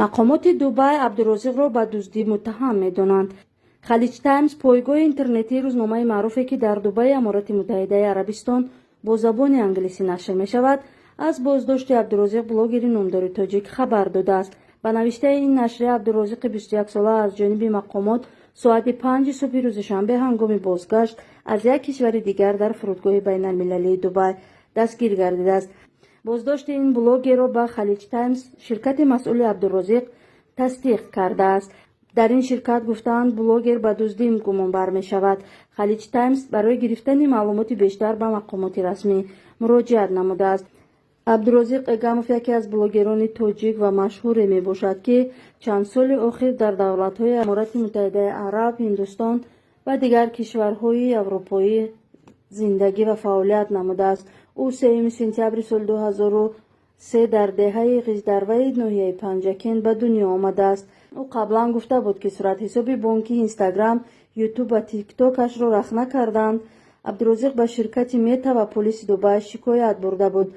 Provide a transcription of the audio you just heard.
Мақомоти Дубай Абдурозиқро ба дуздӣ муттаҳам медонанд. Халиҷ Таймс, пойгоҳи интернетии рӯзномаи маъруфе, ки дар Дубайи Аморати Муттаҳидаи Арабистон бо забони англисӣ нашр мешавад, аз боздошти Абдурозиқ, блогери номдори тоҷик, хабар додааст. Ба навиштаи ин нашрия, Абдурозиқи 21сола аз ҷониби мақомот соати 5-и субҳи рӯзи шанбе ҳангоми бозгашт аз як кишвари дигар дар фурудгоҳи байналмилалии Дубай дастгир гардидааст. Боздошти ин блогерро ба Халиҷ Таймс ширкати масъули Абдурозиқ тасдиқ кардааст. Дар ин ширкат гуфтаанд, блогер ба дуздӣ гумонбар мешавад. Халиҷ Таймс барои гирифтани маълумоти бештар ба мақомоти расмӣ муроҷиат намудааст. Абдурозиқ Эгамов яке аз блогерони тоҷик ва машҳуре мебошад, ки чанд соли охир дар давлатҳои Аморати Муттаҳидаи Араб, Ҳиндустон ва дигар кишварҳои аврупоӣ зиндагӣ ва фаъолият намудааст. Ӯ 3 сентябри соли 2003 дар деҳаи Ғиждарваи ноҳияи Панҷакент ба дунё омадааст. Ӯ қаблан гуфта буд, ки суратҳисоби бонкии Инстаграм, Ютуб ва Тиктокашро рахна карданд. Абдурозиқ ба ширкати Мета ва полиси Дубай шикоят бурда буд.